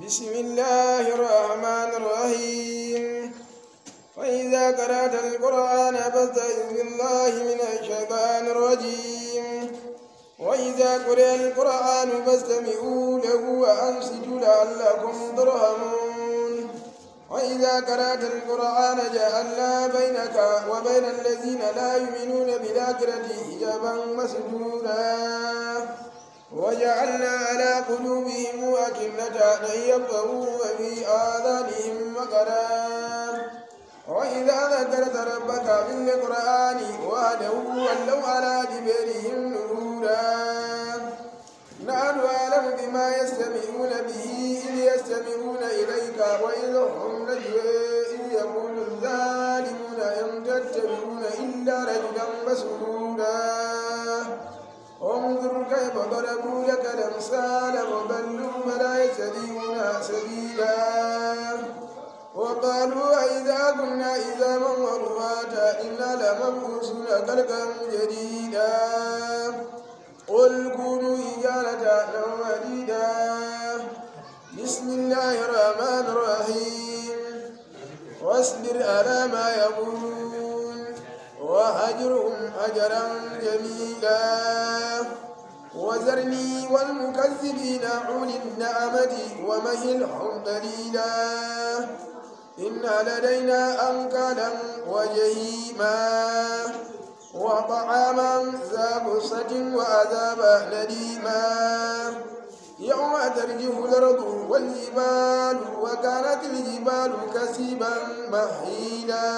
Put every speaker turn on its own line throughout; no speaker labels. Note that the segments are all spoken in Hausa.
بسم الله الرحمن الرحيم. وإذا قرأت القرآن فاستعذ بالله من الشيطان الرجيم. وإذا قرئ القرآن فاستمعوا له وأنصتوا لعلكم ترحمون. وإذا قرأت القرآن جعلنا بينك وبين الذين لا يؤمنون بالآخرة حجابا مستورا. وجعلنا على قلوبهم أكنة أن يفقهوا وفي آذانهم وقرا. وإذا ذكرت ربك في القرآن وحده ولوا على أدبارهم نفورا. نحن أعلم بما يستمعون به إذ يستمعون إليك وإذ هم نجوى إذ يقول الظالمون إن تتبعون إلا رجلا مسحورا. انظر كيف ضربوا لك الأمثال فضلوا فلا يستطيعون سبيلا. وقالوا أئذا كنا عظاما ورفاتا إنا لمبعوثون خلقا جديدا. قل كونوا حجارة أو حديدا. بسم الله الرحمن الرحيم. واصبر على ما يقولون وهجرهم هجرا جميلا. وذرني والمكذبين أولي النعمة ومهلهم قليلا. إن لدينا أنكالا وجهيما وطعاما ذا غصة وعذابا أليما. يوم ترجف الأرض والجبال وكانت الجبال كثيبا مهيلا.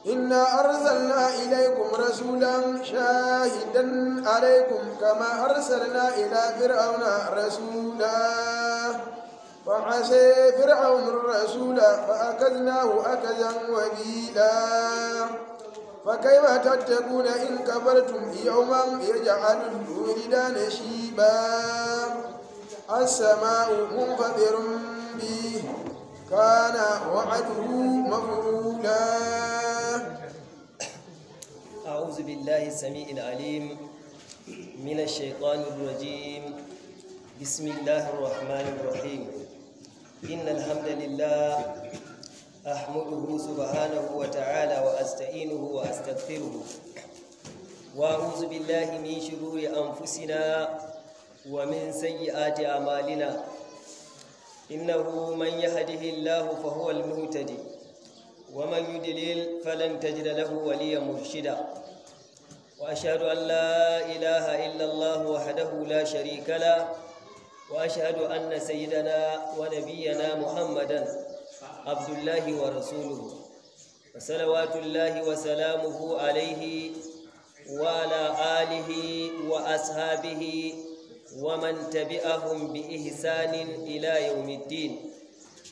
إنا أرسلنا إليكم رسولا شاهدا عليكم كما أرسلنا إلى فرعون رسولا. فعصي فرعون الرسول فأخذناه أخذا وبيلا. فكيف تتقون إن كفرتم يوما يجعل الولدان شيبا. السماء منفطر به كان وعده مفعولا.
أعوذ بالله السميع العليم من الشيطان الرجيم. بسم الله الرحمن الرحيم. إن الحمد لله أحمده سبحانه وتعالى وأستعينه وأستغفره، وأعوذ بالله من شرور أنفسنا ومن سيئات أعمالنا. إنه من يهده الله فهو المهتدي، ومن يضلل فلن تجد له وليا مرشدا. وأشهد أن لا إله إلا الله وحده لا شريك له، وأشهد أن سيدنا ونبينا محمدا عبد الله ورسوله، وصلوات الله وسلامه عليه وعلى آله وأصحابه ومن تبعهم بإحسان إلى يوم الدين.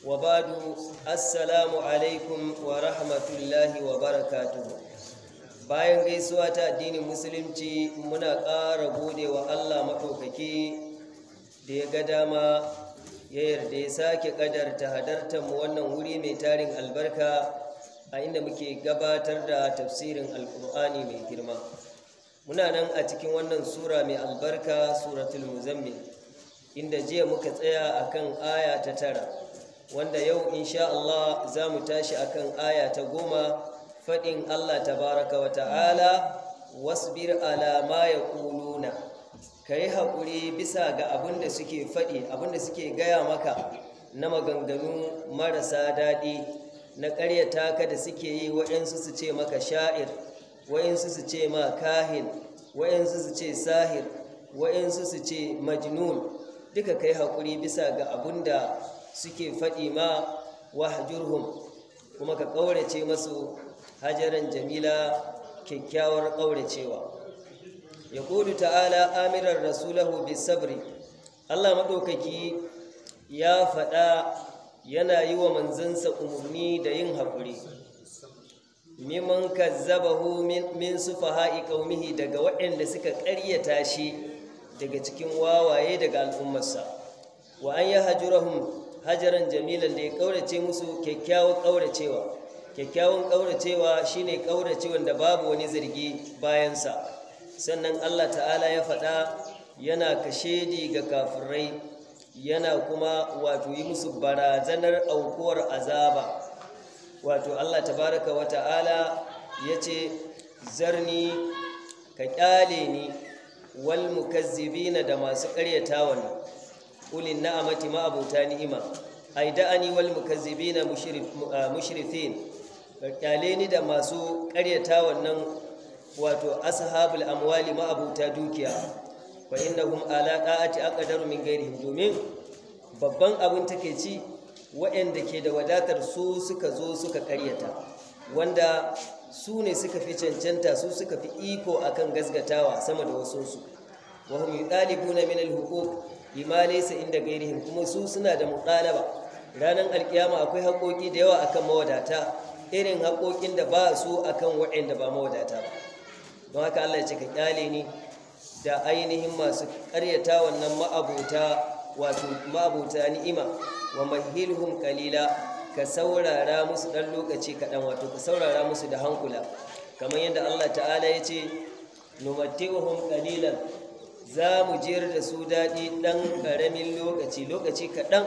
وبعد، السلام عليكم ورحمة الله وبركاته. Bayan gaisuwa ta addinin musulunci, muna ƙara gode wa Allah maɗaukaki da ya ga dama ya yarda ya sake ƙadarta hadartar mu wannan wuri mai tarin albarka, a inda muke gabatar da tafsirin Alƙur'ani mai girma. Muna nan a cikin wannan sura mai albarka, Suratul Muzammil, inda jiya muka tsaya akan aya ta 9, wanda yau insha Allah za mu tashi akan aya ta 10, faɗin Allah tabaraka wa ta'ala: wasbir ala ma yaquluna. Kai haƙuri bisa ga abin da suke faɗi, abin da suke gaya maka na maganganu marasa daɗi, na ƙaryata ka da suke yi. Waɗansu su ce maka sha'ir, waɗansu su ce ma kahin, waɗansu su ce sahir, waɗansu su ce majnun. Duka kai haƙuri bisa ga abin da suke faɗi ma. Wahjurhum, kuma ka ƙaurace masu, hajaran jamila, kyakkyawar ƙauracewa. Ya ƙudu ta'ala amiran rasulahu bisabri. Allah maɗaukaki ya faɗa yana yi wa manzansa umarni da yin haƙuri. Mimman kazzabahu min sufaha'i qaumihi, daga waɗanda suka ƙaryata shi daga cikin wawaye daga al'ummarsa. Wa an yahjurahum hajaran jamilan, da ya ƙaurace musu kyakkyawan ƙauracewa. Kyakkyawan ƙauracewa shine ƙauracewan da babu wani zargi bayansa. Sannan Allah ta'ala ya faɗa yana kashedi ga kafirai Yana kuma wato yi musu barazanar aukuwar azaba. Wato Allah tabaraka wa ta'ala yace zarni, ka kyale ni, wal mukazzibina, da masu ƙaryata wannan, ulin na'amati, ma'abuta ni'ima, ai da'ani wal mukazzibina mushrifin, ka kyale ni da masu ƙaryata wannan, wato ashabul amwali, ma'abuta dukiya. Fa innahum ala da'ati aqdaru min ghairihim, domin babban abin take ci, waɗanda ke da wadatar su suka zo suka ƙaryata, wanda su ne suka fi cancanta, su suka fi iko akan gasgatawa sama da wasunsu. Wa hum yutalibuna min al-huquq bima laysa inda ghairihim, kuma su suna da mutalaba. Ranar alkiyama akwai haƙoƙi da yawa akan mawadata, irin haƙoƙin da ba su akan waɗanda ba mawadata ba. Don haka Allah ya ce ka kyale ni da ainihin masu ƙaryata wannan, ma'abota, wato ma'abota ni'ima. Wa mahilhum qalila, ka saurara musu ɗan lokaci kaɗan, wato ka saurara musu da hankula, kamar yadda Allah ta'ala ya ce numatti'uhum qalilan, za mu jiyar da su daɗi ɗan ƙaramin lokaci, lokaci kaɗan,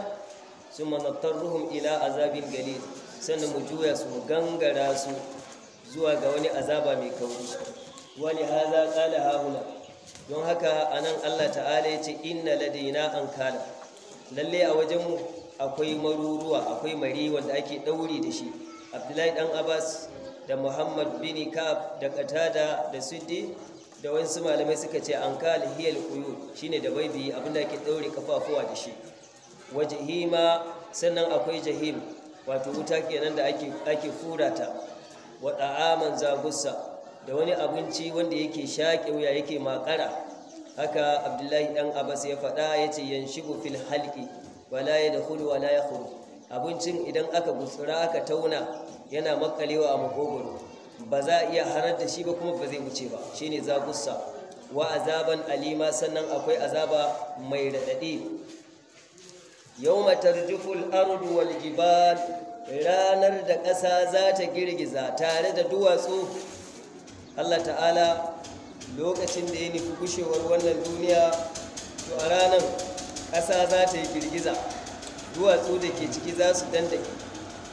summa nattarruhum ila azabin galil, sannan mu juya su, mu gangara su zuwa ga wani azaba mai kauri. Wali haza qala hauna, don haka anan Allah ta'ala ya ce inna ladaina ankala, lalle a wajenmu akwai maruruwa, akwai mari wanda ake ɗauri da shi. Abdullahi dan Abbas da Muhammad bin Ka'ab da Qatada da Suddi da wasu malamai suka ce ankal hiyal quyud, shine da baibi, abinda ake ɗaure kafafuwa da shi. Wa jahima, sannan akwai jahim, wato wuta kenan da ake fura ta. Wa da'aman zagussa, da wani abinci wanda yake shaƙe wuya, yake makara. Haka Abdullahi dan Abbas ya faɗa, ya ce yanshibu fil halqi wala yadkhulu wala yakhruj. Abincin idan aka gutsura aka tauna, yana makalewa a makogoro, ba za a iya harar da shi ba kuma ba zai wuce ba, shine zagussa. Wa azaban alima, sannan akwai azaba mai raɗaɗi. Yawma tarjuful ardu wal jibal, ranar da ƙasa za ta girgiza tare da duwatsu. Allah ta'ala lokacin da ya nufi gushewar wannan duniya, to a ranar ƙasa za ta yi girgiza, duwatsu da ke ciki za su dandake.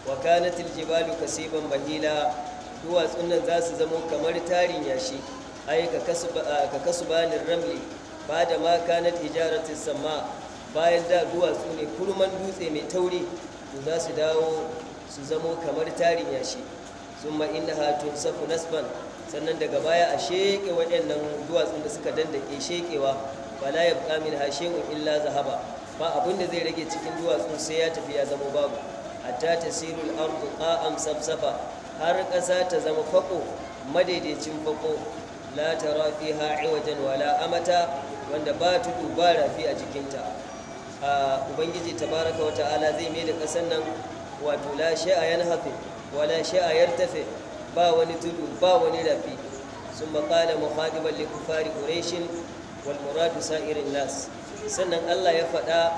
Wa kanatil jibalu kasiban bahila, duwatsun nan za su zamo kamar tarin yashi, ai ka kasu banin ramli ba da ma kanat hijaratis sama, bayan da duwatsu ne kurman dutse mai tauri, to za su dawo su zamo kamar tarin yashi. Summa innaha tunsafu nasban, sannan daga baya a sheƙe waɗannan duwatsun da suka dandake sheƙewa. Fala yabqa minha shay'un illa zahaba, ba abin da zai rage cikin duwatsun sai ya tafi ya zama babu. Hatta tasiru al-ardu qa'am safsafa, har ƙasa ta zama fako, madaidaicin fako. La tara fiha iwajan wala amata, wanda ba tudu ba rafi a jikinta. Ubangiji tabaraka wa ta'ala zai mai da ƙasar nan, wato la shay'a yanhafi wala shay'a yartafi, ba wani tudu ba wani rafi. Summa qala mukhadiban li kufari quraish wal muradu sa'irin nas, sannan Allah ya faɗa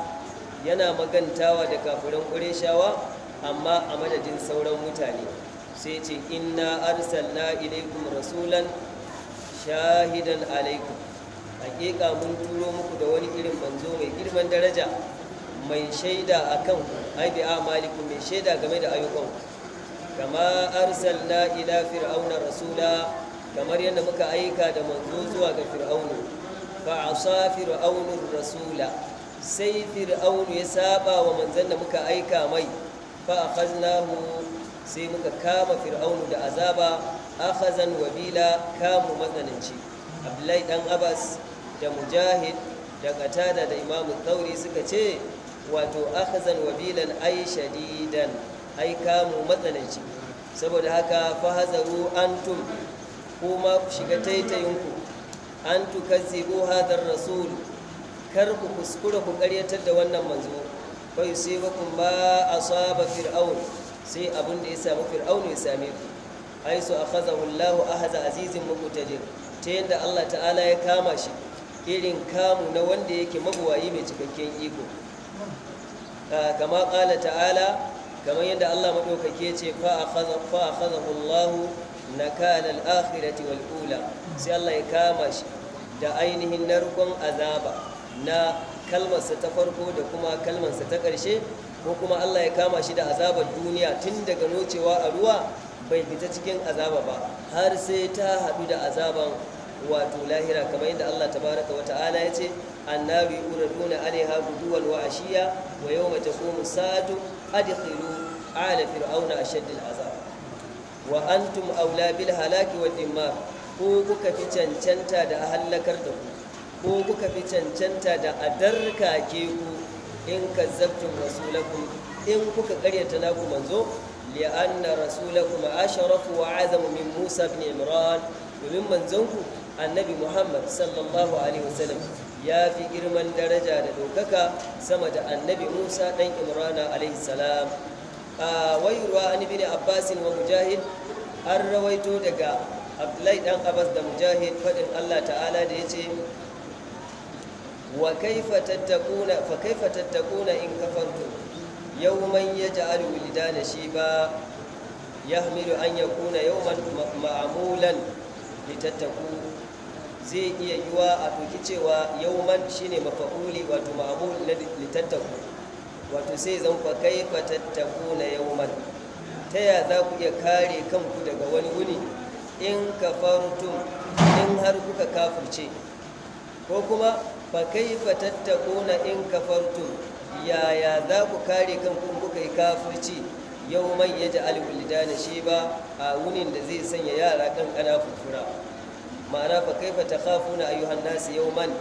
yana magantawa da kafiran qurayshawa amma a madadin sauran mutane, sai ce inna arsalna ilaikum rasulan shahidan alaikum, hakika mun turo muku da wani irin manzo mai girman daraja, mai shaida akan ku, ai bi amalikum, mai shaida game da ayyukan. Kama arsalna ila fir'auna rasula, kamar yadda muka aika da manzo zuwa ga fir'aunu. Fa asa fir'aunu rasula, sai fir'aunu ya saba wa manzon da muka aika mai. Fa akhaznahu, sai muka kama fir'aunu da azaba, akhazan wabila, kamu matsananci. Abdullahi dan Abbas da Mujahid da Qatada da Imam Thauri suka ce wato akhazan wabilan ay shadidan, ai kamu matsananci. Saboda haka fahazaru antum, kuma ku shiga taitayinku, an tukazzibu hadar rasul, kar ku kuskura ku karyatar da wannan manzo. Fa yusibakum ma asaba fir'aun, sai abin da ya samu fir'aun ya same ku. Ai su akhazahu Allah ahaza azizin muqtadir, ta yadda Allah ta'ala ya kama shi irin kamu na wanda yake mabuwayi mai cikakken iko. Kama qala ta'ala, kamar yadda Allah madaukake ce fa akhazahu Allah nakala al-akhirati wal ula, sai Allah ya kama shi da ainihin narkon azaba na Kalmarsa ta farko da kuma kalmarsa ta ƙarshe, ko kuma Allah ya kama shi da azabar duniya tun daga nocewa a ruwa bai fita cikin azaba ba har sai ta haɗu da azaban wato lahira, kamar yadda Allah tabaraka wa ta'ala ya ce annabi uraduna alaiha guduwan wa ashiya wa yawma taqumu sa'atu adkhilu ala fir'auna ashaddal azab. Wa antum aula bil halaki wad dimmar, ko kuka fi cancanta da halakar da ku, ko kuka fi cancanta da adarkake ku, in kazzabtum rasulakum, in kuka karyata naku manzo, li'anna rasulakum ashrafu wa azamu min Musa ibn Imran, domin manzonku annabi Muhammad sallallahu alaihi wasallam ya fi girman daraja da ɗaukaka sama da annabi Musa ɗan Imrana alaihi salam. A wayarwa an ibn Abbas wa Mujahid, an rawaito daga Abdullahi dan Abbas da Mujahid faɗin Allah ta'ala da yace wa kaifa tattaquna fa kaifa tattaquna in kafartum yawman yaj'alu wildana shiba yahmilu an yakuna yawman ma'mulan litattaku. Zai iya yiwa a ɗauki cewa yawman shine mafa'uli wato ma'mul na litattaku, wato sai zan fa kaifa tattaquna yawman, ta ya za ku iya kare kanku daga wani wuni in kafartum, in har kuka kafirce, ko kuma fa kaifa tattaquna in kafartum, yaya za ku kare kanku in kuka yi kafirci, yawman yaj'al wildana shiba, a wunin da zai sanya yara kankana furfura. Ma'ana fa kaifa takhafuna ayyuhan nas yawman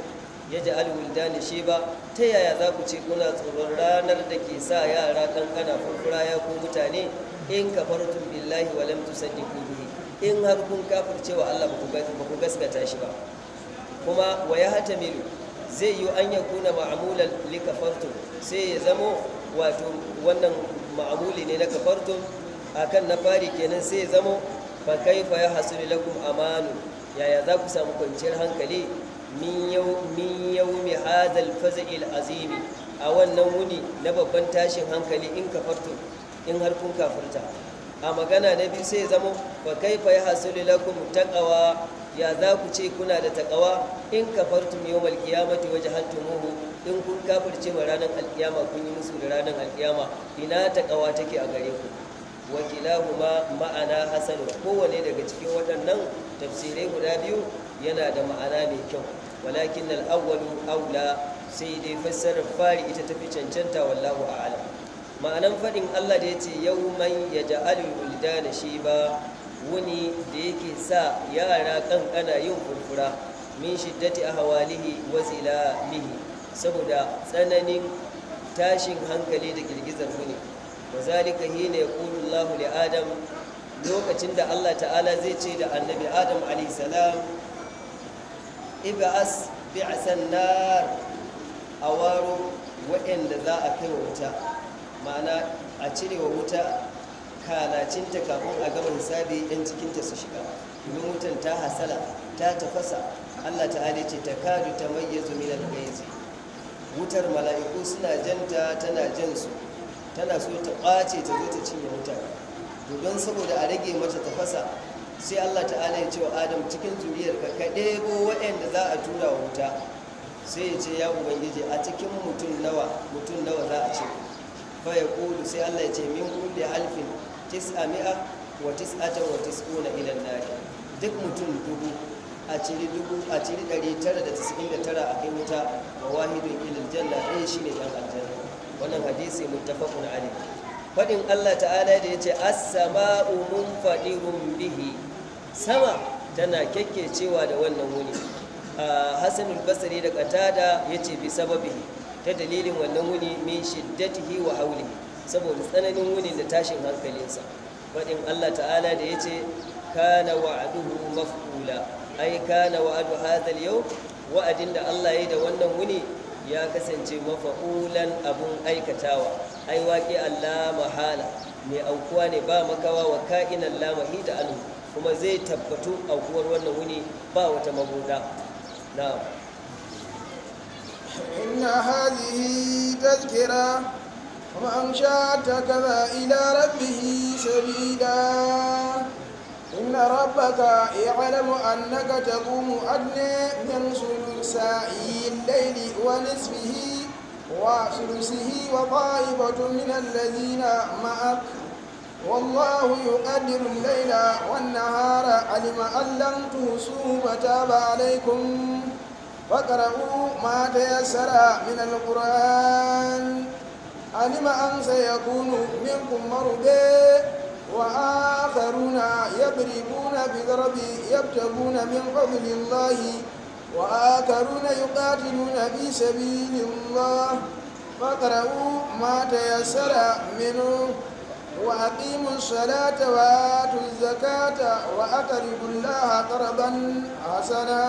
yaj'al wildana shiba, ta yaya za ku ce kuna tsoron ranar da ke sa yara kankana furfura ya ku mutane, in kafartum billahi wa lam tusaddiqu bihi, in har kun kafirce wa Allah ba ku gaskata shi ba. Kuma wa yahtamilu, zai yi an yakuna ma'mulan li kafartum, sai ya zamo wato wannan ma'amuli ne na kafartum akan na fari kenan, sai ya zamo fa kaifa yahsulu lakum amanu, yaya za ku samu kwanciyar hankali min yawmi hadhal faz'il azimi, a wannan wuni na babban tashin hankali in kafartum, in har kun kafirta. A magana na biyu sai ya zamo fa kaifa yahsulu lakum taqwa, ya za ku ce kuna da taqwa in kafartum yawmal qiyamati wajhaltumuhu, in kun kafirce ma ranar alkiyama kun yi musu da ranar alkiyama, ina taqwa take a gare ku. Wakilahuma ma'ana hasanu, kowane daga cikin waɗannan tafsirai guda biyu yana da ma'ana mai kyau, walakin al-awwalu aula, sai dai fassarar fari ita tafi cancanta, wallahu a'lam. Ma'anan faɗin Allah da yace yawman yaj'alu wildana shiba, wuni da yake sa yara kankana yin furfura, min shiddati ahwalihi wa zilamihi, saboda tsananin tashin hankali da girgizar wuni. Wazalika hina yaqulu Allahu li Adam, lokacin da Allah ta'ala zai ce da annabi Adam alayhi salam, ib'as bi'san nar, awaro waɗanda za a kai wa wuta, ma'ana a cire wa wuta kalacinta kafin a gama hisabi yan cikinta su shiga, domin wutan ta hasala ta tafasa. Allah ta'ala ce ta kadu ta mayyazu min al-ghaiz, wutar mala'iku suna janta tana jan su, tana so ta kwace ta zo ta cinye mutane. To don saboda a rage mata tafasa, sai Allah ta'ala ya ce wa Adam cikin zuriyarka ka ɗebo waɗanda za a tura wa wuta. Sai ya ce ya ubangiji a cikin mutum nawa za a ce? Fa ya kulu, sai Allah ya ce min kulli alfin 999 ila nar, duk mutum dubu a ciri 999 a kai wuta, wa wahidun ila aljanna, ɗaya shine dan aljanna. Wannan hadisi muttafaqun alayh. Fadin Allah ta'ala da yace as-sama'u munfadirun bihi, sama tana kekkecewa da wannan wuni. Hasan al-Basri da Qatada yace bi sababihi, ta dalilin wannan wuni, min shiddatihi wa haulihi, saboda tsananin wunin da tashin hankalinsa. Fadin Allah ta'ala da yace kana wa'duhu maf'ula, ai kana wa'du hadha al-yawm, wa'adin da Allah ya yi da wannan wuni ya kasance mafa'ulan abun aikatawa, ai waƙi Allah mahala, mai aukuwa ne ba makawa, wa ka'inan la mahida anhu, kuma zai tabbatu aukuwar wannan wuni ba wata mabuda. Na'am.
Inna hadhihi tadhkira wa man sha'a ittakaza ila rabbih sabila. إن ربك يعلم أنك تقوم أدنى من ثلثي الليل ونصفه وثلثه وطائفة من الذين معك والله يقدر الليل والنهار علم أن لن تحصوه فتاب عليكم فاقرؤوا ما تيسر من القرآن علم أن سيكون منكم مرضى وآخرون يضربون بضرب يبتغون من فضل الله وآخرون يقاتلون في سبيل الله فاقرؤوا ما تيسر منه وأقيموا الصلاة وآتوا الزكاة وأقرضوا الله قرضا حسنا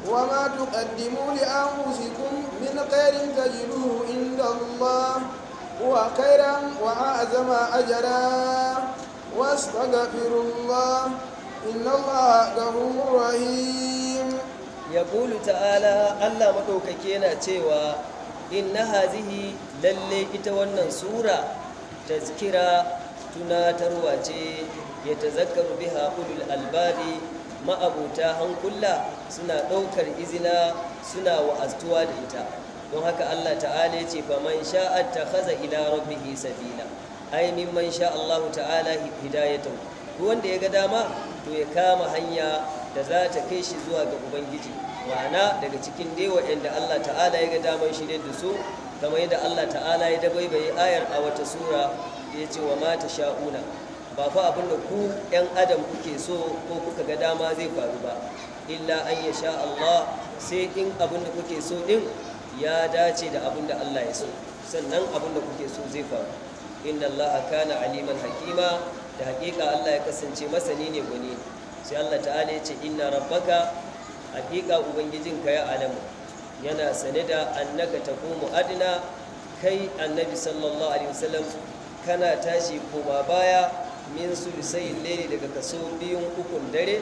وما تقدموا لأنفسكم من خير تجدوه عند الله هو خيرا وأعظم أجرا واستغفروا الله إن الله غفور رحيم.
يقول تعالى الله مدوكake yana cewa inna hazihi lalle ita wannan sura tazkira tunatarwa ce ya tazakkaru biha ulul albabi ma'abuta hankula suna ɗaukar izina suna wa'aztuwa da ita. Don haka Allah ta'ala ya ce faman sha'a takhadha ila rabbihi sabila, ai mimman sha Allahu ta'ala hidayatahu, duk wanda ya ga dama to ya kama hanya da za ta kai shi zuwa ga Ubangiji, ma'ana daga cikin dai waɗanda Allah ta'ala ya ga daman shirye da su, kamar yadda Allah ta'ala ya dabaibaye ayar a wata sura ya ce wa mata sha'una, ba fa abin da ku 'yan adam kuke so ko kuka ga dama zai faru ba, illa an ya sha Allah, sai in abin da kuke so din ya dace da abin da Allah ya so, sannan abin da kuke so zai faru. Inna Allah kana aliman hakima, da hakika Allah ya kasance masani ne gwani. Sai Allah ta'ala ya ce inna rabbaka, hakika ubangijinka ya alamu, yana sane da annaka taqumu adna, kai annabi sallallahu alaihi wasallam kana tashi koma baya min sulusai laili daga kaso 2/3 dare,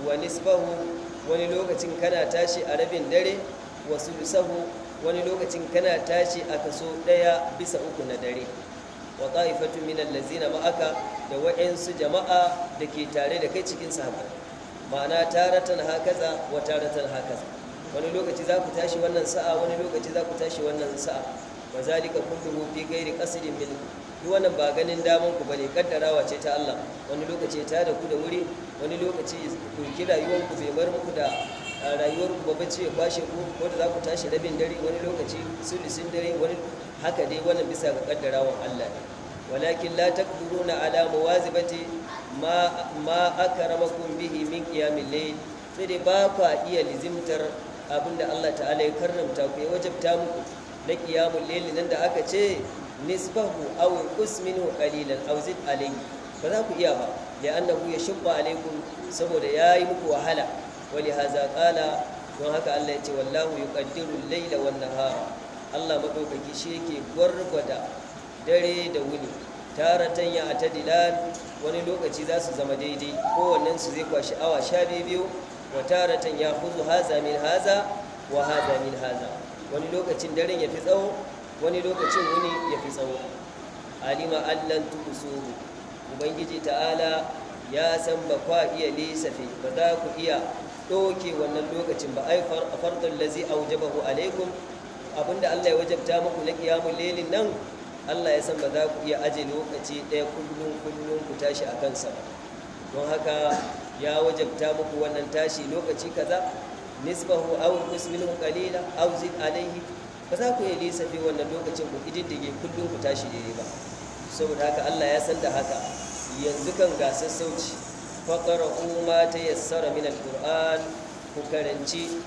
wa nisfahu, wani lokacin kana tashi a rabin dare, wa sulusahu, wani lokacin kana tashi a kaso 1/3 na dare, wa ta'ifatu min allazina ma'aka, da wa'ansu jama'a da ke tare da kai cikin sahabbai, ma'ana taratan hakaza wa taratan hakaza, wani lokaci za ku tashi wannan sa'a, wani lokaci za ku tashi wannan sa'a. Wa zalika kulluhu fi ghairi qasdin min, duk wannan ba ganin daman ku bane, kaddarawa ce ta Allah. Wani lokaci ta da ku da wuri, wani lokaci ku ki rayuwar ku bai bar muku da rayuwar ku ba bacci ya kwashe ku, ko da za ku tashi rabin dare, wani lokaci sulusin dare, wani haka dai, wannan bisa ga kaddarawan Allah ne. Walakin la taqdiruna ala muwazibati ma akramakum bihi min qiyamil layl, sai dai ba ku iya lizimtar abinda Allah ta'ala ya karramta ku ya wajabta muku na qiyamul layl nan da aka ce nisbahu aw qus minhu qalilan aw zid alayhi, ba za ku iya ba, li'annahu yashqa alaykum, saboda yayi muku wahala. Wali haza qala, don haka Allah ya ce wallahu yuqaddiru al-layla wan nahara, Allah madaukaki shi yake gwargwada dare da wuni, taratan ya atadilan, wani lokaci za su zama daidai, kowannen su zai kwashi awa 12, wa taratan ya khuzu haza min haza wa haza min haza, wani lokacin daren ya fi tsawo, wani lokacin wuni ya fi tsawo. Alima allan tusuhu, ubangiji ta'ala ya san ba kwa iya lissafi, ba za ku iya ɗauke wannan lokacin ba, ai fardul lazi aujabahu alaikum, abinda Allah ya wajabta muku na qiyamul lailin nan, Allah ya san ba za ku iya aje lokaci ɗaya kullum kullum ku tashi a kansa ba. Don haka ya wajabta muku wannan tashi lokaci kaza, nisbahu aw qus minhu qalila aw zid alayhi, ba za ku iya lissafi wannan lokacin ku kididdige kullum ku tashi daidai ba. Saboda haka Allah ya san da haka. Yanzu kan ga sassauci, faqra'u ma tayassara min alquran, ku karanci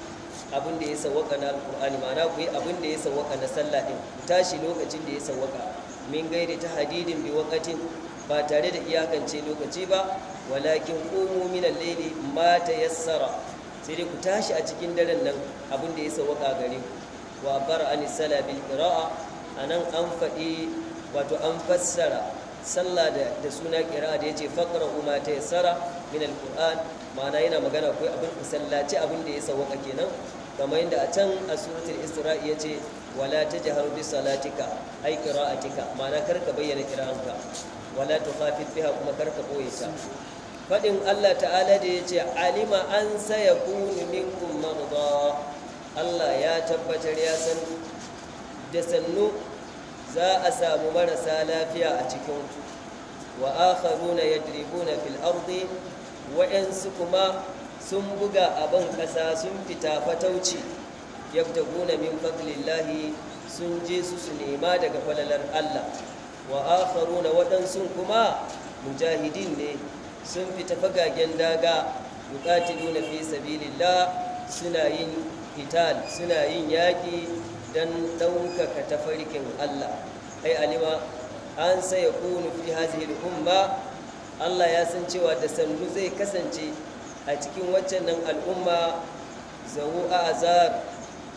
abin da ya sawwaka na alqur'ani, ma'ana ku yi abin da ya sawwaka na sallah din, ku tashi lokacin da ya sawwaka, min gairi ta hadidin bi waqatin, ba tare da iyakance lokaci ba, walakin qumu min al-layli ma tayassara, sai dai ku tashi a cikin daren nan abin da ya sawwaka gare ku. Wa bara an sala bil qira'a, anan an faɗi wato an fassara sallah da suna qira'a da yace faqra'u ma tayassara min al-qur'an, ma'ana yana magana ko abin ku sallaci abin da ya sawwaka kenan, kamar yadda a can a suratul isra'i yace wala tajhar bi salatika ay qira'atika, ma'ana karka bayyana qira'anka, wala tukhafit biha, kuma karka boye ta. Faɗin Allah ta'ala da ya ce alima an sayakunu minkum marda, Allah ya tabbatar ya san da sannu za a samu marasa lafiya a cikin ku, wa akharuna yadribuna fil ardi, wa'ansu kuma sun buga a ban ƙasa sun fita fatauci, yabtaguna min fadlillahi, sun je su su nema daga falalar Allah, wa akharuna, waɗansu kuma mujahidin ne sun fita fagagen daga, yuqatiluna fi sabilillah, suna yin qital, suna yin yaƙi dan ɗaukaka tafarkin Allah. Ai alima an sayakunu fi hazihi al-umma, Allah ya san cewa da sannu zai kasance a cikin waccan nan al'umma zawu azab,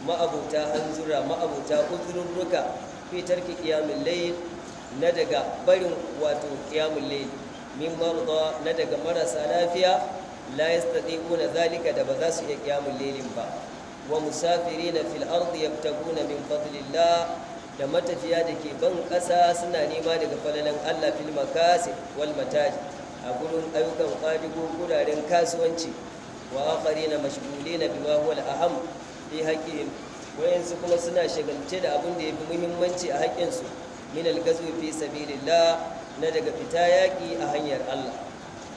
ma'abuta hanzura, ma'abuta uzurruka, fi tarki qiyamul layl, na daga barin wato qiyamul layl, min marda, na daga marasa lafiya, la yastati'una zalika, da ba za su iya qiyamul laylin ba, wa musafirina fil ardi yabtaguna min fadlillah, da matafiya da ke ban ƙasa suna nema daga falalan Allah, fil makasib wal mataji, a gurin ayyukan kwadigo, guraren kasuwanci, wa akharina mashghulina bima huwa al-aham fi haqqihim, wayansu kuma suna shagalce da abin da yafi muhimmanci a haƙƙinsu, min al-ghazwi fi sabilillah, na daga fita yaƙi a hanyar Allah.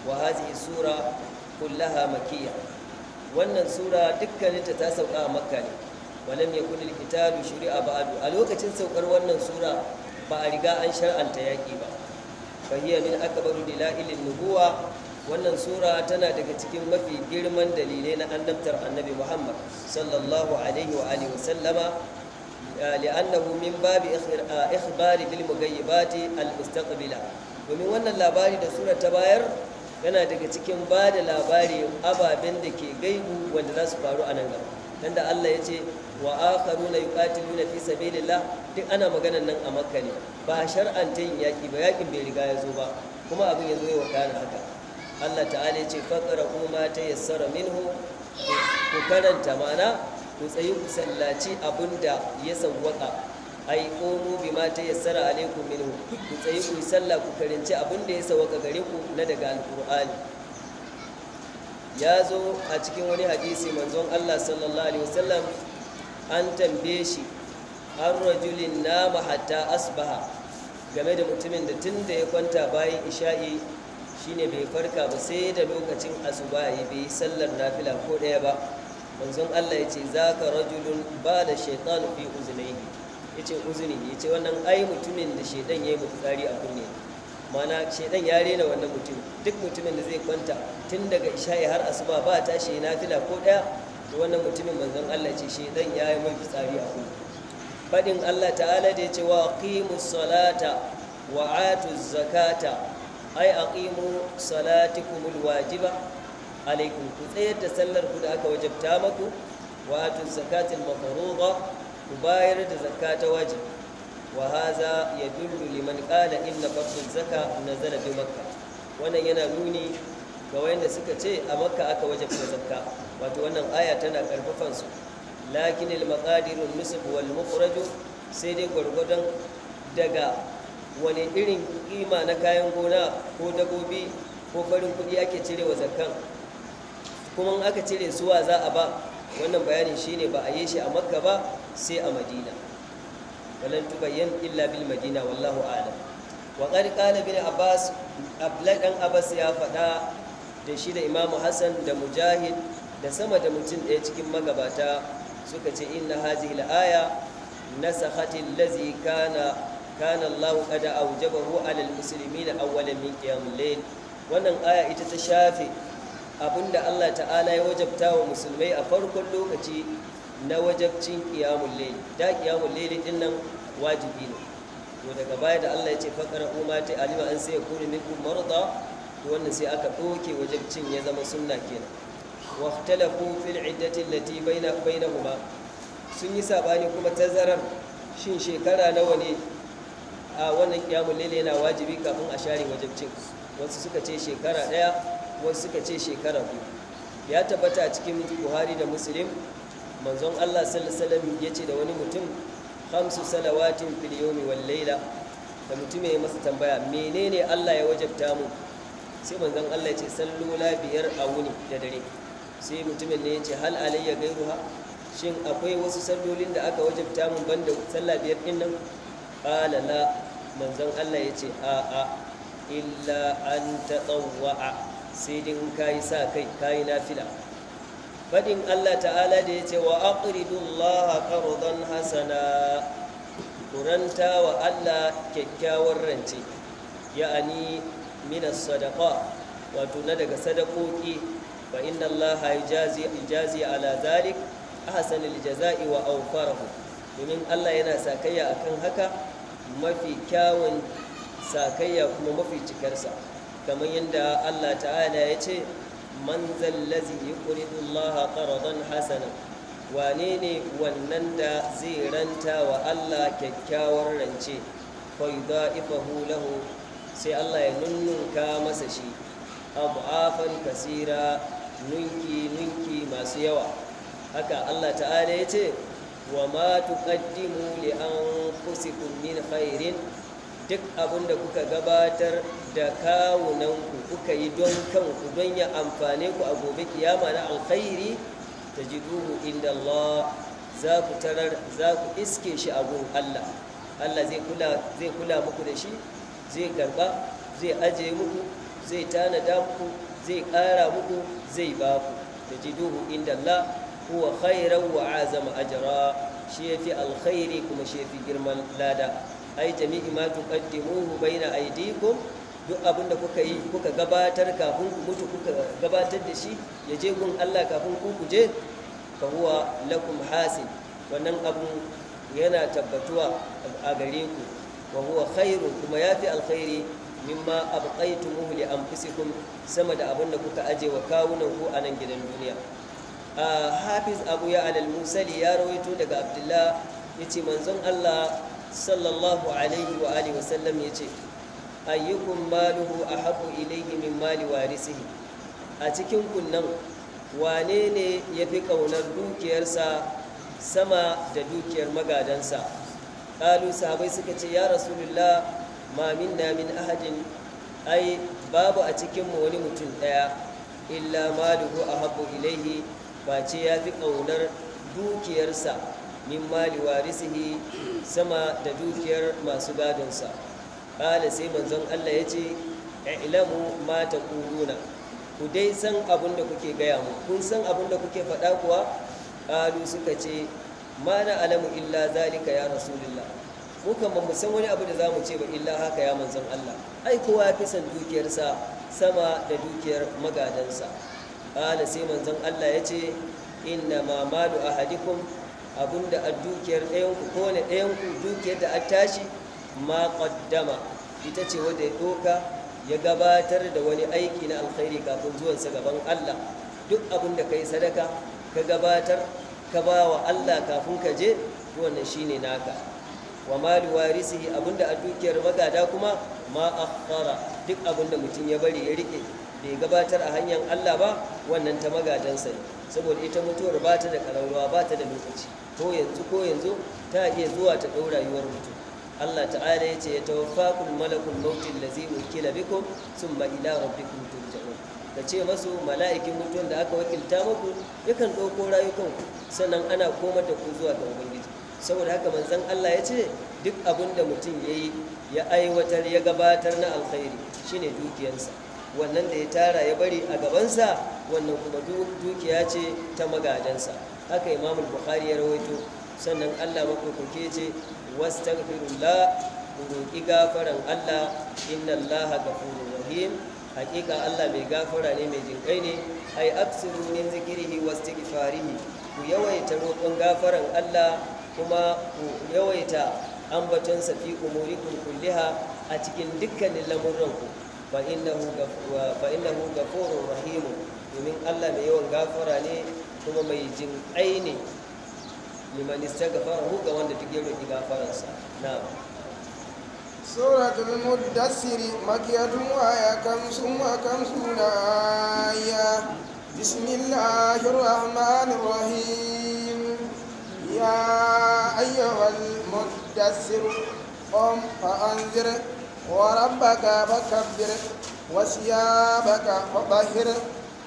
Wa hazihi sura kullaha makiyya, wannan sura dukkaninta ta sauka a Makka ne. Walam yakun al-qitalu shuri'a ba'du, a lokacin saukar wannan sura ba a riga an shar'anta yaƙi ba. Fa hiya min akbaru dalailin nubuwa, wannan sura tana daga cikin mafi girman dalilai na annabtar Annabi Muhammad sallallahu alaihi wa alihi wa sallama, li'annahu min babi ikhbari bil mughayyibati al mustaqbila, domin wannan labari da sura ta bayar yana daga cikin ba da labari ababen da ke gaibu wanda za su faru a nan gaba. Dan da Allah ya ce wa akharuna yuqatiluna fi sabilillah, duk ana maganan nan a Makka ne, ba shar'anta yin yaki ba, yakin bai riga ya zo ba, kuma abin ya zo ya wakana haka. Allah ta'ala ya ce faqra'u ma tayassara minhu, ku karanta, mana ku tsayi ku sallaci abinda ya sawwaka, ai qumu bima tayassara alaikum minhu, ku tsayi ku sallah ku karanci abinda ya sawwaka gare ku na daga alqur'ani. Ya zo a cikin wani hadisi, manzon Allah sallallahu alaihi wasallam an tambaye shi an rajulin nama hatta asbaha, game da mutumin da tun da ya kwanta bayan isha'i shine bai farka ba sai da lokacin asuba ya bai sallar nafila ko ɗaya ba. Manzon Allah ya ce zaka rajulun ba da shaytanu fi uzunaihi, yace uzuni, yace wannan ai mutumin da shaytan yayi mutsari a kunne, mana shaytan ya rena wannan mutum. Duk mutumin da zai kwanta tun daga isha'i har asuba ba tashi nafila ko ɗaya, to wannan mutumin manzon Allah ya ce shaytan ya yi mai fitsari a kunne. Fadin Allah ta'ala da ya ce wa aqimus salata wa atuz zakata, ai aqimu salatikumul wajiba alaikum, ku tsayar da sallar ku da aka wajabta maku, wa atuz zakatil mafruḍa, ku bayar da zakata wajibi. Wa hadha yadullu liman qala inna fardhu zaka nazala bi Makkah, wannan yana nuni ga wayanda suka ce a Makka aka wajabta zakka, wato wannan aya tana karfafan su. Lakin al maqadirun nusb wal mukhraj, sai dai gwargwadon daga wani irin kima na kayan gona ko dabobi ko farin kudi ake cire wa zakkan, kuma in aka cire suwa za a ba, wannan bayanin shine ba a yi shi a Makka ba sai a Madina. Walan tubayyan illa bil Madina, wallahu a'lam. Wa qad qala bin Abbas, Abdullah dan Abbas ya faɗa da shi da Imam Hassan da Mujahid da sama da mutum ɗaya cikin magabata suka ce inna hazihi al-aya nasakhat allazi kana Allah qad awjabahu 'ala al-muslimina awwalan min qiyamil layl. Wannan aya ita ta shafe abinda Allah ta'ala ya wajabta wa musulmai a farkon lokaci na wajabcin qiyamul layl. Da qiyamul layl din nan wajibi ne, to daga baya da Allah ya ce faqra'u ma ta alima an sai yakunu minkum marda, to wannan sai aka doke wajabcin ya zama sunna kenan. Wa ikhtalafu fil iddati allati bainahuma, sun yi sabani kuma tazarar shin shekara nawa ne a wannan qiyamul layl yana wajibi kafin a share wajabcin. Wasu suka ce shekara ɗaya, wasu suka ce shekara biyu. Ya tabbata a cikin Buhari da Muslim, manzon Allah sallallahu alaihi wasallam yace da wani mutum khamsu salawatin fil yawmi wal layla, da mutum ya masa tambaya menene Allah ya wajabta mu Sai manzon Allah ya ce sallola biyar a wuni da dare. Sai mutumin ne ya ce hal alayya gairuha, shin akwai wasu sallolin da aka wajabta mun banda sallah biyar din nan? Qala la, manzon Allah ya ce a a illa an tatawwa, sai din kai sa kai kai nafila. Fadin Allah ta'ala da ya ce wa aqridullaha qardan hasana, kuranta wa Allah kyakkyawar rance, ya'ani minas sadaqa, wato na daga sadakoki. Fa inna Allah yujazi ala zalik ahsanal jazai wa awfarahu, domin Allah yana sakayya akan haka mafi kyawun sakayya kuma mafi cikarsa, kamar yadda Allah ta'ala ya ce man zallazi yuqridu Allah qardan hasana, wane ne wannan da zai ranta wa Allah kyakkyawar rance, fa yudha'ifahu lahu, sai Allah ya nunnunka masa shi abu'afan kasira, nunki nunki masu yawa. Haka Allah ta'ala ya ce wa ma tuqaddimu li anfusikum min khairin, duk abinda kuka gabatar da kawunanku kuka yi don kanku don ya amfane ku a gobe kiyama na alkhairi, tajiduhu inda Allah, za ku tarar, za ku iske shi a gun Allah. Allah zai kula muku da shi, zai karba, zai ajiye muku, zai tanada muku, zai ƙara muku, zai ba ku. Tajiduhu inda Allah huwa khairan wa azama ajra, shi yafi alkhairi kuma shi yafi girman lada. Ai jami'i ma tuqaddimuhu baina aydikum, duk abinda kuka yi kuka gabatar kafin ku mutu, kuka gabatar da shi ya je gun Allah kafin ku je, fa huwa lakum hasin, wannan abu yana tabbatuwa a gare ku. Wa huwa khairun, kuma yafi alkhairi mimma abqaytumuhu li anfusikum, sama da abinda kuka aje wa kawunan ku a nan gidan duniya. Hafiz Abu ya al-Musali ya rawaito daga Abdullah yace manzon Allah sallallahu alaihi wa alihi wasallam yace ayyukum maluhu ahabbu ilayhi min mali warisihi, a cikin kunnan wane ne yafi kaunar dukiyarsa sama da dukiyar magadansa? Qalu, sahabai suka ce ya rasulullah, ma minna min ahadin, ai babu a cikin mu wani mutum daya illa maluhu ahabbu ilayhi, face ya fi ƙaunar dukiyarsa min mali warisihi, sama da dukiyar masu gadonsa. Ƙala, sai manzon Allah ya ce ilamu ma taquluna, ku dai san abin da kuke gaya mu, kun san abin da kuke faɗa kuwa? Ƙalu, suka ce ma na alamu illa zalika ya rasulullah, mu kan ba mu san wani abu da zamu ce ba illa haka ya manzon Allah, ai kowa ya fi san dukiyarsa sama da dukiyar magadansa. Ƙala, sai manzon Allah ya ce inna ma malu ahadikum, abinda a dukiyar ɗayanku, kowane ɗayanku dukiyar da a tashi ma qaddama, ita ce wadda ya ɗoka ya gabatar da wani aiki na alkhairi kafin zuwansa gaban Allah. Duk abinda ka yi sadaka ka gabatar ka ba wa Allah kafin ka je, wannan shine naka. Wa malu warisihi, abinda a dukiyar magada kuma ma akhara, duk abinda mutum ya bari ya rike bai gabatar a hanyar Allah ba, wannan ta magadansa ne. Saboda ita mutuwar ba ta da ƙararrawa, ba ta da lokaci, ko yanzu ko yanzu ta iya zuwa ta ɗau rayuwar mutum. Allah ta'ala ya ce ya tawaffakum malakul mauti allazi wukila bikum thumma ila rabbikum turja'un. Ka ce masu mala'ikin mutuwan da aka wakilta muku yakan ɗauko rayukanku, sannan ana komar da ku zuwa ga Ubangiji. Saboda haka manzon Allah ya ce duk abin da mutum ya yi ya aiwatar ya gabatar na alkhairi shine dukiyansa, wannan da ya tara ya bari a gabansa, wannan kuma dukiya ce ta magadansa. Haka Imam Bukhari ya rawaito. Sannan Allah maɗaukaki ce wastaghfirullah, ku roƙi gafaran Allah, inna Allaha ghafurur rahim, hakika Allah mai gafara ne mai jinƙai ne. Ai aksiru min zikrihi wastighfarihi, ku yawaita roƙon gafaran Allah kuma ku yawaita ambatonsa fi umurikum kulliha, a cikin dukkanin lamurranku. Fa innahu ghafurur rahim, domin Allah mai yawan gafara ne kuma mai jinƙai ne liman istaghfarahu, ga wanda duk ya roƙi gafaransa. Na'am.
سورة المدثر مكية وهي 55 آية. بسم الله الرحمن الرحيم. يا أيها المدثر قم فأنذر وربك فكبر وثيابك فطهر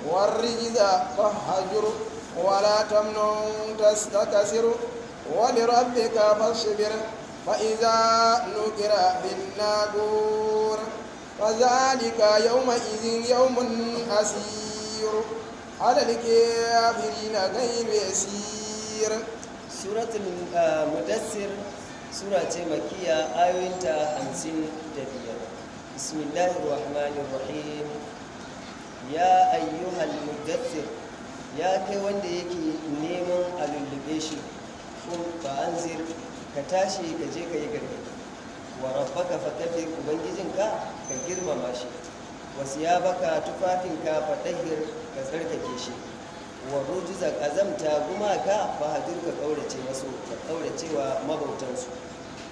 والرجز فاهجر ولا تمنن تستكثر ولربك فاصبر فإذا نقر بالناقور فذلك يومئذ يوم عسير على الكافرين غير يسير.
Suratul Mudassir sura ce makiya, ayoyinta 55. Bismillahir rahmanir rahim. Ya ayyuhal mudassir, ya kai wanda yake neman a lullube shi, kun fa anzir, ka tashi ka je ka yi gargadi. Wa rabbaka fakabbir, ubangijinka ka girmama shi. Wa siyabaka, tufafinka, fatahir, ka tsarkake shi. Wa rujuza, kazamta gumaka, fahadir, ka kaurace masu, ka kauracewa mabautansu.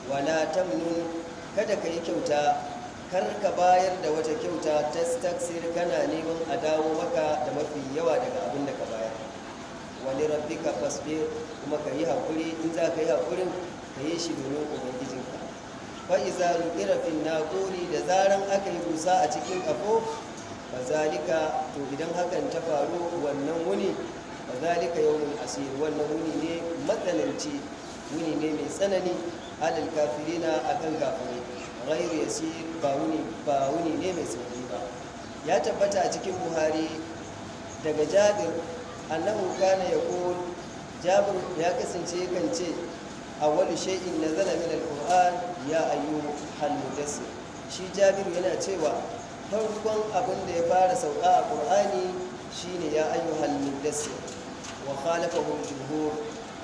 Wala tamnun, kada ka yi kyauta, kar ka bayar da wata kyauta, tastaksir, kana neman a dawo maka da mafi yawa daga abin da ka bayar. Wali rabbika fasbir, kuma ka yi haƙuri, in za ka yi haƙurin ka yi shi domin ubangijinka. Fa iza nuqira fin naquri, da zaran aka yi busa a cikin ƙafo, fazalika, to idan hakan ta faru wannan wuni, fazalika yawmul asir, wannan wuni ne matsananci, wuni ne mai tsanani, alal kafirina, akan kafirai, ghairu yasir, ba wuni ne mai sauki ba. Ya tabbata a cikin Buhari daga Jabir annahu kana yaqul, Jabir ya kasance yakan ce, awwalu shay'in nazala min alquran ya ayyuhal mudassir. Shi Jabir yana cewa farkon abin da ya fara sauka a Qur'ani shine ya ayyuhal mudassir. Wa khalafahu jumhur,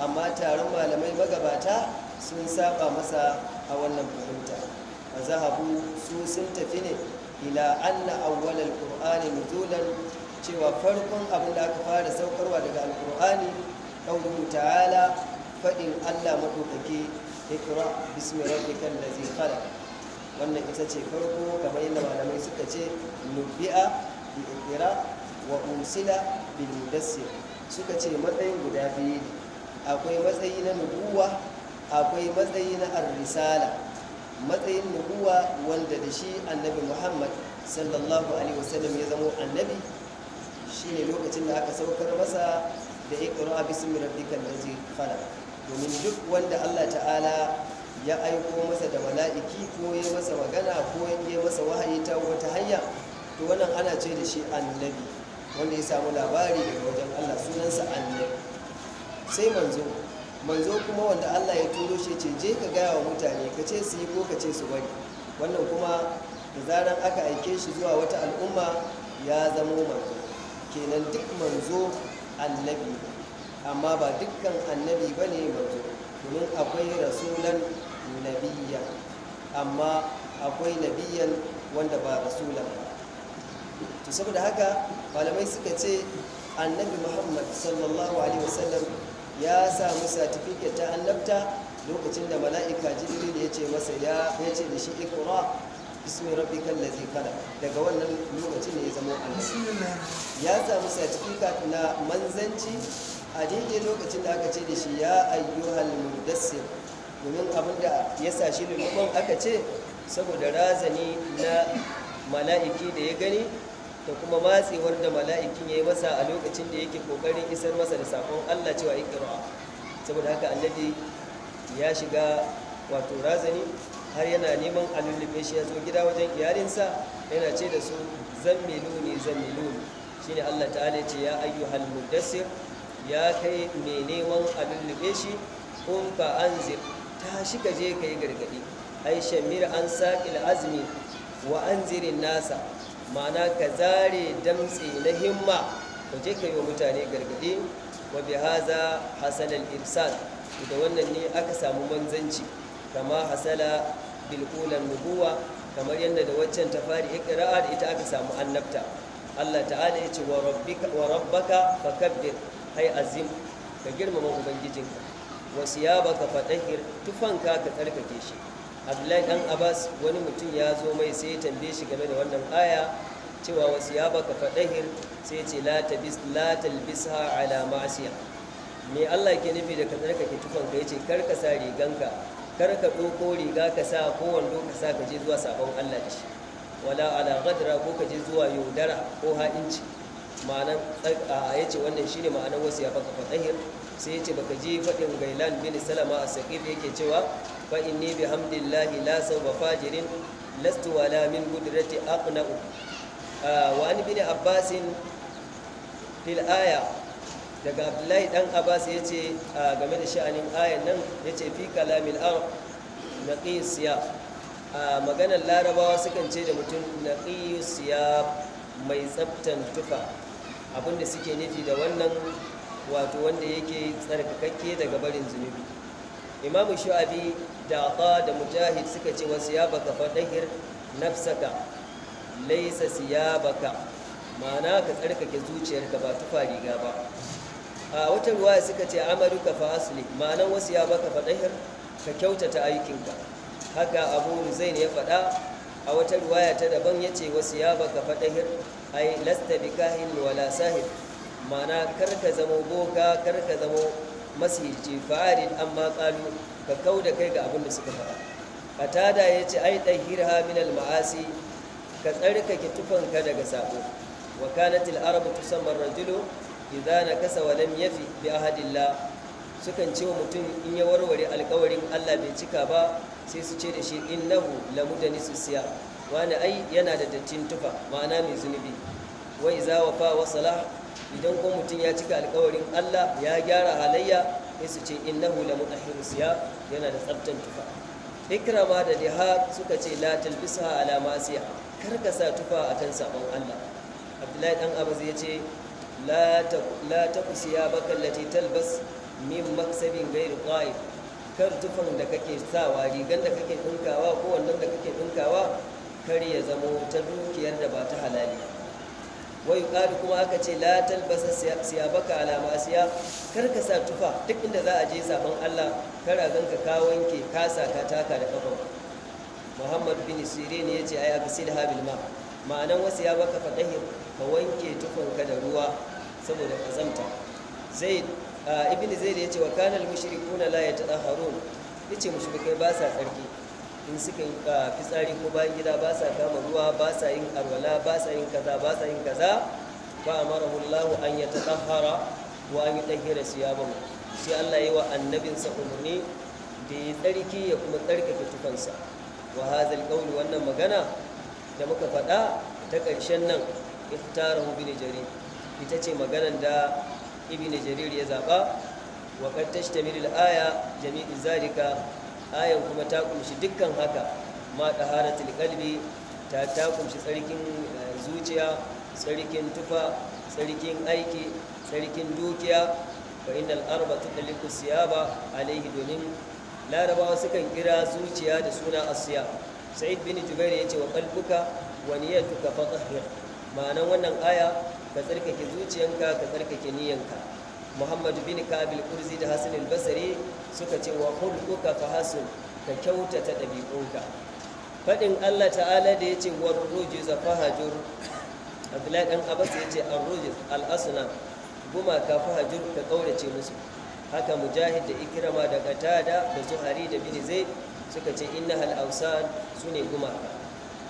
amma taron malamai magabata sun saba masa a wannan fahimta. Fazahabu, su sun tafi ne, ila anna awwalal qur'ani nuzulan, cewa farkon abin da aka fara saukarwa daga alqur'ani, qawluhu ta'ala, fadin Allah madaukaki, iqra bismi rabbikal ladzi khalaq. Wannan ita ce farko, kamar yadda malamai suka ce, nubi'a bi iqra wa ursila bil mudassir. Suka ce matsayin guda biyu ne: akwai matsayi na nubuwa, akwai matsayi na ar-risala. Matsayin nubuwa, wanda da shi Annabi Muhammad sallallahu alaihi wasallam ya zamo annabi, shine lokacin da aka saukar masa da iqra bismi rabbikal ladzi khalaq. Domin duk wanda Allah ta'ala ya aiko masa da mala'iki, ko ya masa magana, ko ya masa wahayi ta wata hanya, to wannan ana ce da shi annabi. Wanda ya samu labari daga wajen Allah sunansa annabi. Sai manzo. Manzo kuma wanda Allah ya turo shi, ce je ka gaya wa mutane, ka ce su yi ko ka ce su bari. Wannan kuma da zaran aka aike shi zuwa wata al'umma ya zamo manzo. Kenan duk manzo annabi, amma ba dukkan annabi ba ne manzo, domin akwai rasulan nabiyya, amma akwai nabiyan wanda ba rasulan ba. To saboda haka malamai suka ce Annabi Muhammad sallallahu alaihi wasallam ya samu satifiket ta annabta lokacin da mala'ika Jibril ya ce masa, ya ce da shi, iqra bismi rabbikal ladzi khalaq. Daga wannan lokacin ne ya zama annabi. Ya samu satifiket na manzanci a daidai lokacin da aka ce da shi ya ayyuhal mudassir, domin abin da ya sa shi lulluɓin, aka ce saboda razani na mala'iki da ya gani, da kuma matsewar da mala'ikin ya yi masa a lokacin da yake kokarin isar masa da sakon Allah cewa iqra. Saboda haka annabi ya shiga wato razani, har yana neman a lullube shi. Ya zo gida wajen iyalinsa yana ce da su, zammiluni, zammiluni. Shine Allah ta'ala ya ce, ya ayyuhal mudassir, ya kai mai neman a lullube shi, qum fa anzir, tashi ka je ka yi gargadi. Ai shammir an saqil azmi wa anzirin nasa, ma'ana ka zare damtse na himma, ka je ka yi wa mutane gargadi. Wa bi haza hasal al irsal, da wannan ne aka samu manzanci, kama hasala bil ulan nubuwa, kamar yadda da waccan ta fari iqra'a da ita aka samu annabta. Allah ta'ala ya ce, wa rabbika, wa rabbaka fakabbir, ai azim, ka girmama ubangijinka. Wa siyabaka fatahhir, tufanka ka tsarkake shi. Abdullahi dan Abbas, wani mutum ya zo mai sai ya tambaye shi game da wannan aya cewa wa siyabaka fatahhir, sai ya ce, la tabis, la talbisha ala ma'siya. Me Allah ke nufi da ka tsarkake tufanka? Yace kar ka sa riganka, kar ka ɗauko riga ka sa ko wando ka sa ka je zuwa sabon Allah da shi. Wala ala ghadra, ko ka je zuwa yaudara ko ha'inci. Ma'anan ya ce wannan shine ma'anar wasu ya baka fatahir. Sai ya ce baka ji faɗin Gailan bin Salama a Saƙif yake cewa: "Fa inni bihamdillahi la sawba fajirin lastu wala min gudrati aqna'u." Wa an bin Abbasin fil aya, daga Abdullahi dan Abbas ya ce game da sha'anin ayan nan, ya ce: "Fi kalamil arab naqisiya." A maganar Larabawa sukan ce da mutum naqisiya, mai tsaftan tufa. Abinda suke nufi da wannan, wato wanda yake tsarkakakke daga barin zunubi. Imamu Shu'abi da Ata da Mujahid suka ce: "Wasu ya baka fadahir nafsaka laisa siyabaka", ma'ana ka tsarkake zuciyarka, ba tufa riga ba. A wata ruwa suka ce: "Amaluka fa asli", ma'anan wasu ya baka fadahir, ka kyautata aikinka. Haka Abu Zain ya faɗa. A wata ruwaya ta daban ya ce: "Wasu ya baka fadahir, ai lasta bikahin wala sahib", ma'ana kar ka zamo boka, kar ka zamo masihirci. "Fa'arid amma qalu", ka kau da kai ga abin da suka faɗa. Qatada ya ce: "Ai dahirha min al ma'asi", ka tsarkake tufanka daga sabo. "Wa kanat al arabu tusamma ar-rajulu idza nakasa wa lam yafi bi ahadillah." Sukan ce wa mutum in ya warware alkawarin Allah, bai cika ba, sai su ce da shi: "Innahu lamudanisu siya", wani ai yana da dattin tufa, ma'ana mai zunubi. "Wa iza wafa wa salah", idan ko mutum ya cika alkawarin Allah, ya gyara halayya, sai su ce: "Innahu lamutahhiru siya", yana da tsaftan tufa. Ikrama da Diha suka ce: "La talbisha ala masiya", kar ka sa tufa akan sabon Allah. Abdullahi dan Abbas ya ce: "La ta siya baka allati talbas min maksabin gairu qa'id", kar tufan da kake sawa, rigan da kake dinkawa ko wannan da kake dinkawa, kar ya zamo ta dukiyar da ba ta halali. Wai yuqalu, kuma aka ce: "La talbasa siyabaka ala masiya", kar ka sa tufa duk inda za a je sabon Allah, kar a ganka ka wanke ka sa ka taka da kafan. Muhammad bin Sirin ya ce: "Ai agsilha bil ma", ma'anan wasu ya baka fadahir, ka wanke tufanka da ruwa saboda kazamta. Zaid Ibn Zaid ya ce: "Wa kana al mushrikuna la yatahharun", yace mushrikai ba sa tsarki, in suka yi fitsari ko bayan gida ba sa kama ruwa, ba sa yin arwala, ba sa yin kaza, ba sa yin kaza. "Fa amarahu Allah an yatatahhara wa an yutahhira siyabahu", sai Allah yi wa annabinsa umarni da ya tsarki ya kuma tsarkake tufansa. "Wa hadha al wannan magana da muka faɗa ta ƙarshen nan, ikhtarahu Ibn Jarir", ita ce maganan da Ibn Jarir ya zaɓa. "Wa qad tashtamilu al-aya jami'u zalika", ayan kuma ta kumshi dukkan haka, ma taharatul qalbi, ta kumshi tsarkin zuciya, tsarkin tufa, tsarkin aiki, tsarkin dukiya. "Fa innal arba tudliku siyaba alaihi", domin Larabawa sukan kira zuciya da suna asiya. Sa'id bin Jubair ya ce: "Wa qalbuka wa niyyatuka fatahhir", ma'anan wannan aya, ka tsarkake zuciyanka, ka tsarkake niyyanka. Muhammad bin Ka'ab al-Qurzi da Hasan al-Basri suka ce: "Wa khulquka fa hasun", ka kyautata ɗabi'unka. Faɗin Allah ta'ala da yace: "War rujuz fahajur", Abdullahi dan Abbas yace: "Ar-rujuz al-asnam", gumaka, fahajur, ka kaurace musu. Haka Mujahid da Ikrama da Qatada da Zuhari da bin Zaid suka ce: "Innahal awsan", sune gumaka.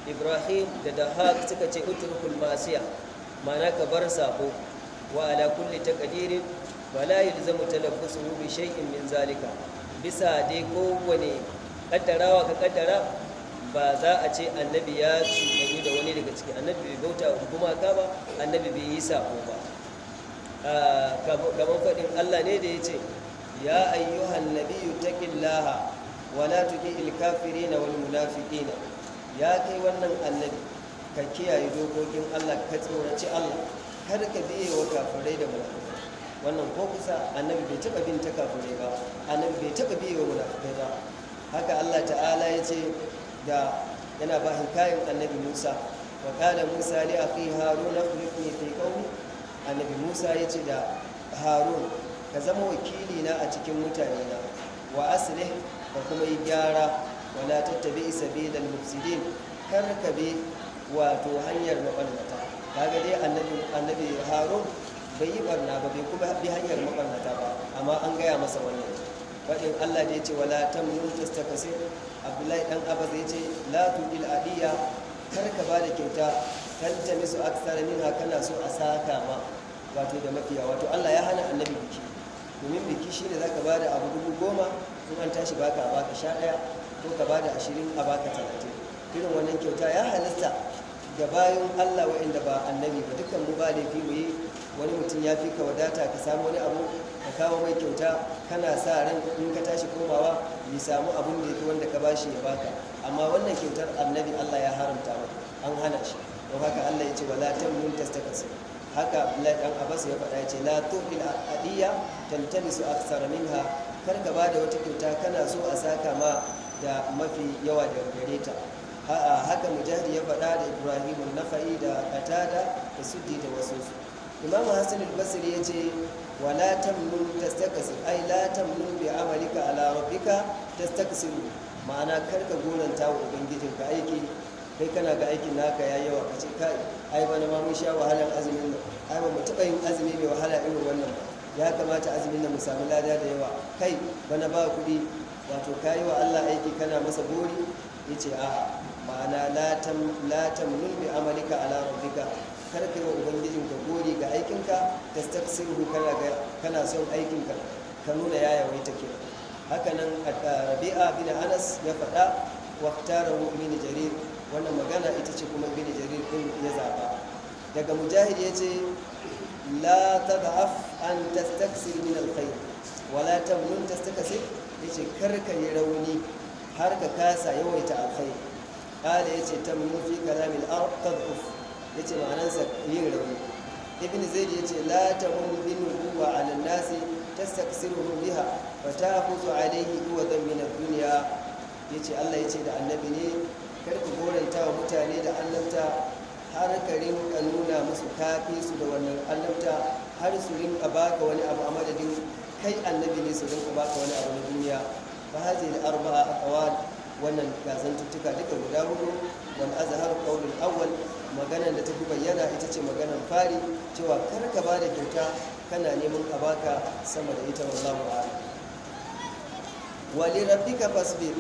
Ibrahim da Dahak suka ce: "Utrukul masiya", ma'ana ka bar sabo. "Wa ala kulli taqdirin wala yalzamu talabbusuhu bi shay'in min zalika", bisa dai kowane kaddarawa ka kaddara, ba za a ce annabi ya cuɗanyu da wani daga ciki. Annabi bai bauta wa gumaka ba, annabi bai yi sabo ba. Kamar faɗin Allah ne da ya ce: "Ya ayyuhan nabiyyu taqillaha wa la tuti'il kafirina wal munafiqina". Ya kai wannan annabi, ka kiyaye dokokin Allah, ka tsoraci Allah, kar ka biye wa kafirai da munafikai. Wannan ko kusa annabi bai taɓa bin ta kafirai ba, annabi bai taɓa biye wa munafikai ba. Haka Allah ta'ala ya ce da yana ba hikayin annabi Musa: "Wa qala Musa li akhi Harun akhlifni fi qaumi". Annabi Musa ya ce da Harun: "Ka zama wakili na a cikin mutane na, wa aslih", ka kuma yi gyara, "wala tattabi sabilal mufsidin", kar ka bi wato hanyar mabarnata. Kaga dai annabi Harun bai yi barna ba, bai kuma bi hanyar mabarnata ba, amma an gaya masa wannan. Faɗin Allah da ya ce: "Wala tamnun tastakasir", Abdullahi dan Abbas ya ce: "La tudil adiya", Kar ka bada kyauta taltamisu akthara minha, kana so a saka ma wato da mafiya. Wato Allah ya hana annabi biki, domin biki shine zaka bada abu 10,000 in an tashi baka a baka 11, ko ka bada 20 a baka 30. Irin wannan kyauta ya halasta ga bayan Allah waɗanda ba annabi ba. Dukkan mu ba laifi mu yi. Wani mutum ya fi ka wadata, ka samu wani abu ka kawo mai kyauta, kana sa ran in ka tashi komawa ya samu abun da ya fi wanda ka bashi ya baka. Amma wannan kyautar annabi Allah ya haramta mai, an hana shi. Don haka Allah ya ce wala tamnun tastakasir. Haka Abdullahi dan Abbas ya faɗa, ya ce la tu'il adiya taltamisu aktsara minha, kar ka bada wata kyauta kana so a saka ma da mafi yawa daga gare ta. Haka Mujahid ya faɗa da Ibrahim an-Nakhai da Qatada da Suddi da wasu su. Imam Hassan al-Basri ya ce wala tamnun tastakasir, ai la tamnun bi amalika ala rabbika tastakasir, ma'ana kar ka goranta wa ubangijinka aiki. Kai kana ga aikin naka yayi yawa, kace kai ai bana ma mun sha wahalan azumin nan, ai ba mu taɓa yin azumi mai wahala irin wannan ba, ya kamata azumin nan mu samu lada da yawa, kai bana ba kuɗi. Wato kayi wa Allah aiki kana masa gori. Yace a'a, ma'ana la tamnun bi amalika ala rabbika, kar kai wa ubangijinka gori ga aikinka, tastaksiruhu, kana son aikinka ka nuna ya yawaita kenan. Haka nan Rabi'a bin Anas ya faɗa, waqtarahu ibn Jarir, wannan magana ita ce kuma ibn Jarir din ya zaba. Daga Mujahid yace la tad'af an tastaksir min alkhair wala tamnun tastakasir, yace kar ka yi rauni har ka kasa yawaita alkhair. Qala yace tamnun fi kalam al-ard tad'uf, yace ma'anarsa yin rauni. Ibn Zaid yace la tamun bin nubuwa ala an-nasi tastaksiruhum biha fa ta'khudhu alayhi iwadan min ad-dunya. Yace Allah yace da annabi ne kar ku goranta wa mutane da annabta har ka rinka nuna musu kafi su da wannan annabta, har su rinka baka wani abu a madadin kai annabi ne, su rinka baka wani abu na duniya. Fa hadhihi al-arba'a aqwal, wannan gazantuttuka duka guda hudu. Wal azhar qawl al-awwal, maganar da tafi bayyana ita ce maganar fari, cewa kar ka bada kyauta kana neman a baka sama da ita, wallahu a'lam. Wa li rabbika fasbir,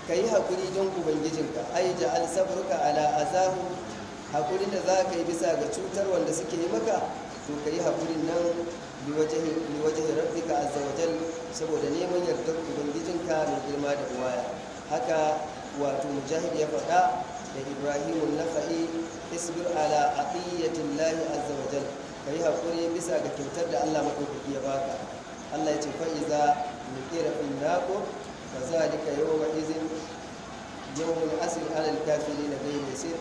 kayi hakuri don ubangijinka, ai ja'al sabruka ala azahu, hakurin da za ka yi bisa ga cutar wanda suke yi maka, to ka yi hakurin nan liwajahi rabbika azza wa jal, saboda neman yardar ubangijinka mai girma da buwaya. Haka wato Mujahid ya faɗa da Ibrahim an-Nakhai, isbir ala atiyatillahi azza wa jal, ka yi hakuri bisa ga kyautar da Allah madaukaki ya baka. Allah ya ce fa iza nuqira fil naqur fa zalika yawma idhin yawmun asir ala al-kafirin ghayr yasir.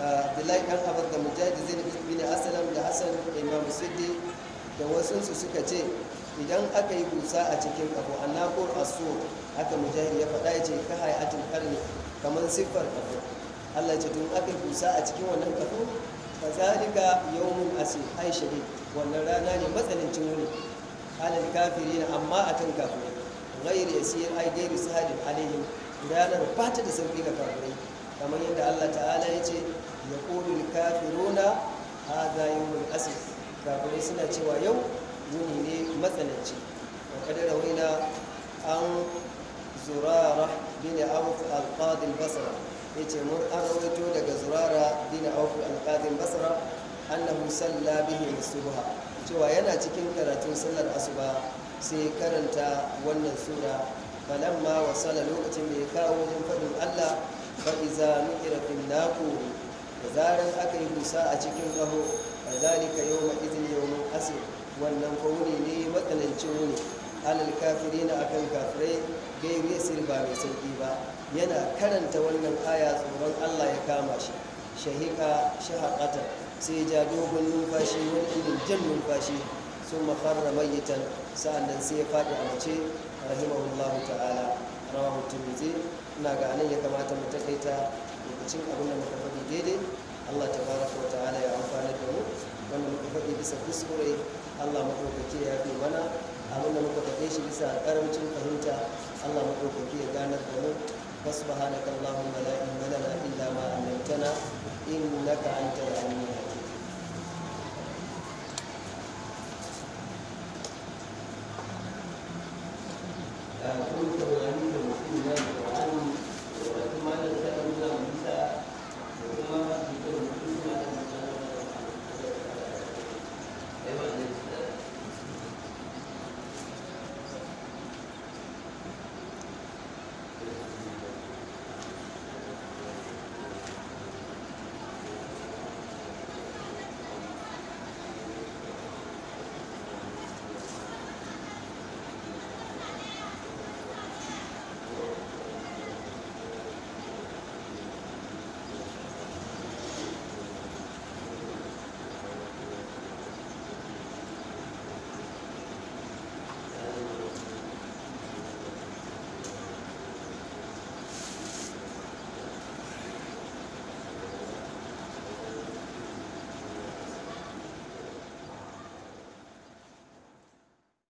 Abdullahi dan Abbas da Mujahid Zaid bin Aslam da Hassan Imam Suddi da wasu su suka ce idan aka yi busa a cikin kafo, annaqur as-sur, haka Mujahid ya faɗa, yace ka hayatul qarni, kaman siffar kafo. Allah ce tun aka yi busa a cikin wannan kafo, fa zalika yawmun asir ai shadid, wannan rana ne matsanancin wuni, alal kafirin, amma akan kafirai, ghayr yasir ai ghayr sahalin alaihim, ranar ba ta da sauki ga kafirai. Kamar yadda Allah ta'ala ya ce ya ƙulul kafiruna hadha yawmul asir, kafirai suna cewa yau wuni ne matsananci. Wa qad rawaina an Zurara bin Auf al-Qadi al-Basra, yace mun an rawaito daga Zurara bin Auf al-Qadi al-Basra annahu salla bihi subha, cewa yana cikin karatun sallar asuba sai karanta wannan sura. Falamma wasala, lokacin da ya kawo wajen faɗin Allah fa'iza nukira fil naqur, da zaran aka yi busa a cikin ƙaho, fa zalika yawma idhin yawmun asir, wannan fa wuni ne matsanancin wuni, alal kafirina, akan kafirai, gairu yasir, ba mai sauki ba. Yana karanta wannan aya tsoron Allah ya kama shi, shahika shahaqatan, sai ja dogon numfashi, wani irin jan numfashi, sun makarra mayyitan, sa'annan sai ya faɗi a mace, rahimahullahu ta'ala. Rawahu Tirmidhi. Ina ga anan ya kamata mu takaita lokacin abin da muka faɗi daidai, Allah tabaraka wa ta'ala ya amfana da mu, wanda muka faɗi bisa kuskure Allah madaukake ya fi mana, abin da muka faɗe shi bisa karamcin fahimta Allah madaukake ya ganar da mu. Subhanaka allahumma la ilma lana illa ma 'allamtana innaka antal alimul hakim.